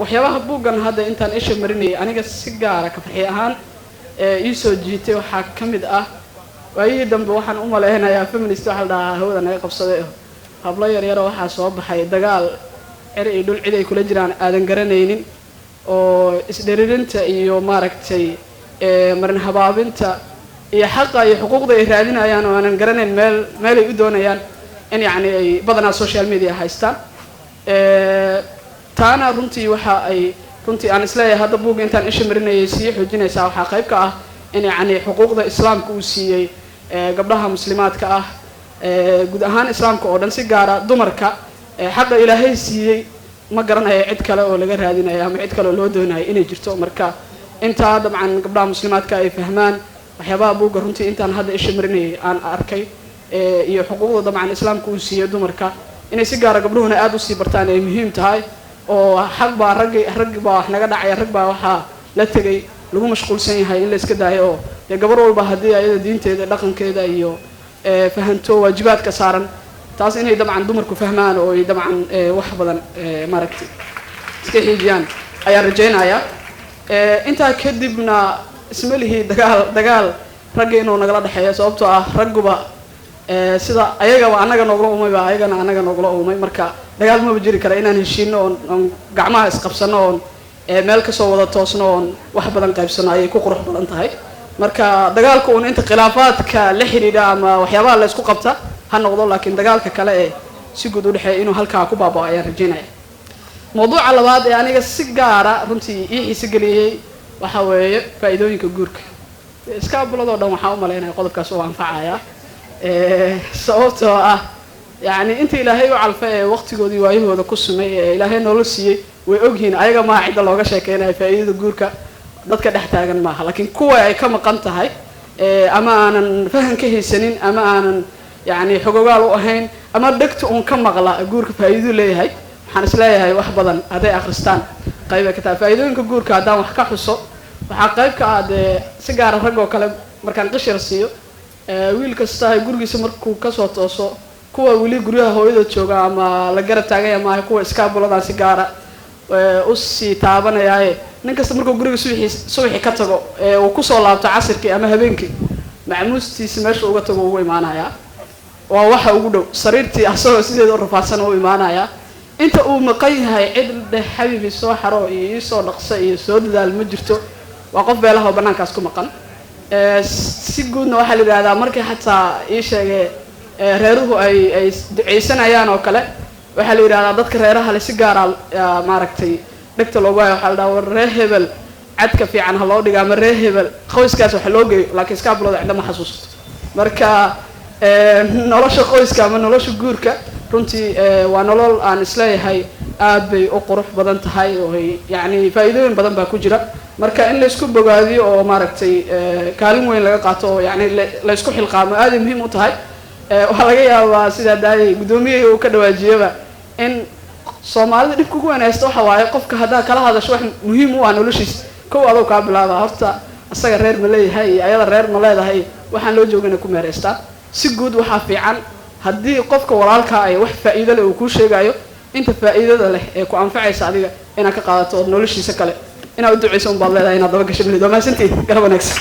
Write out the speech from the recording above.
Waxyaabaha buuggan hadda intaan isha marinayay aniga si gaara ka Farxi ahaan ii soo jiitay waxaa ka mid ah, waayihii dambe waxaan u malaynayaa feminist waxa la dhahaa hawada naga qabsaday, oo hablo yaryaro waxaa soo baxay dagaal cer iyo dhul cid ay kula jiraan aadan garanaynin, oo isdheririnta iyo maaragtay marin habaabinta iyo xaqa iyo xuquuqda ay raadinayaan oo aanan garanayn meel meelay u doonayaan in yacni ay badanaa social media haystaan. Taana runtii waxa ay runtii aan isleeyahay hadda buugga intaan isha marinayay sii xoojinaysaa, waxaa qayb ka ah in yacni xuquuqda Islaamka uu siiyey gabdhaha Muslimaadka ah, guud ahaan Islaamka oo dhan, si gaara dumarka, xaqa Ilaahay siiyey ma garanayo cid kale oo laga raadinayo ama cid kale oo loo doonayo inay jirto. Marka intaa dabcan gabdhaha Muslimaadka ay fahmaan waxyaabaha buugga runtii intaan hadda isha marinayay aan arkay iyo xuquuqda dabcan Islaamka uu siiyey dumarka, inay si gaara gabdhuhuna aada usii bartaan ay muhiim tahay, oo xaq baa raggi, rag baa wax naga dhacaya, rag baa waxaa la tegay lagu mashquulsan yahay in la iska daayo, oo dee gabar walba haddii ayada diinteeda, dhaqankeeda iyo fahanto waajibaadka saaran, taas inay dabcan dumarku fahmaan oo ay dabcan wax badan maaragtay iska xiijiyaan ayaan rajaynayaa. Intaa kadibna isma lihi dagaal dagaal ragga inuu nagala dhexeeyo, sababtoo ah ragguba sida ayagaba annaga noogula umayba ayagana annaga noogula umay. Marka dagaal maba jiri kara, inaan heshiino oon gacmaha isqabsano oon meel kasoo wada toosno oon wax badan qaybsano ayay ku qurux badan tahay. Marka dagaalka uun inta khilaafaadka la xidhiidha ama waxyaabaha la isku qabta ha noqdo, laakiin dagaalka kale ee si guud udhexeeya inuu halkaa ku baabao ayaan rajeynaya. Mawduuca labaad ee aniga si gaara runtii ii xiise geliyey waxa weeye faa'iidooyinka guurka. Iskaabuladoo dhan waxaan u malaynaya qodobkaas oo anfacaya, sababtoo ah yacni inta Ilaahay u calfa ee waqtigoodii waayahooda ku sumay ee Ilaahay nolol siiyey way ogyihiin. Ayaga maaha cidda looga sheekeynayo faa'iidada guurka, dadka dhex taagan maaha, laakiin kuwa ay ka maqan tahay ama aanan fahan ka haysanin ama aanan yacni xogogaal u ahayn ama dhegta uun ka maqla guurka faa'iiduu leeyahay, waxaan isleeyahay wax badan hadday akhristaan qayb ay ka tahay. Faa'iidooyinka guurka haddaan wax ka xuso, waxaa qayb ka ah dee si gaara rag oo kale markaan qishir siiyo, wiil kasta gurigiisa markuu kasoo tooso, kuwa weli guryaha hooyada jooga ama la garab taaganya maaha, kuwa iskaabuladan si gaara usii taabanayaaye, nin kasta markuu guriga subaxii ka tago ee uu kusoo laabto casirkii ama habeenkii, macmuustiisa meesha uga tago ugu imaanayaa, waa waxa ugu dhow sariirtii, asagoo sideeda u rafaadsan u imaanayaa. Inta uu maqan yahay cid dheh "Xabiibi, soo xaro" iyo "Iisoo dhaqso" iyo "Soo dadaal" ma jirto. Waa qof beelaha oo banaankaas ku maqan. Si guudna waxaa la yidhahdaa markii xataa ii sheegay reeruhu ay duceysanayaan oo kale, waxaa la yidhahdaa dadka reeraha le si gaara maaragtay dhegta loogu hayo, waxaa la dhahaa, "War reer hebel cadka fiican ha loo dhiga" ama "Reer hebel qoyskaas wax loo geeyo", laakiin iskaabulada cidna ma xasuusto. Marka nolosha qoyska ama nolosha guurka runtii waa nolol aan isleeyahay aad bay u qurux badan tahay oo ay yacni faa'iidooyin badan baa ku jira. Marka in laysku bogaadiyo oo maaragtay kaalin weyn laga qaato oo yacni laysku xilqaamo aaday muhiim u tahay. Waxaa laga yaabaa sidaa daayay guddoomiyihii uu ka dhawaajiyaba in Soomaalida dhibka ugu wanaysta waxa waaye qofka haddaa kala hadasho wax muhiim u ah noloshiisa, kow adoo kaa bilaaba horta asaga reer ma leeyahay iyo ayada reer ma leedahay, waxaan loo joogana ku meeraystaa. Si guud waxaa fiican haddii qofka walaalkaa ay wax faa'iido leh uu kuu sheegayo, inta faa'iidada leh ee ku anfacaysa adiga inaad ka qaadato, ood noloshiisa kale inaad u duceyso un baad leedahay, inaad daba gasho malid. Waa mahadsantihin, garab wanaagsan.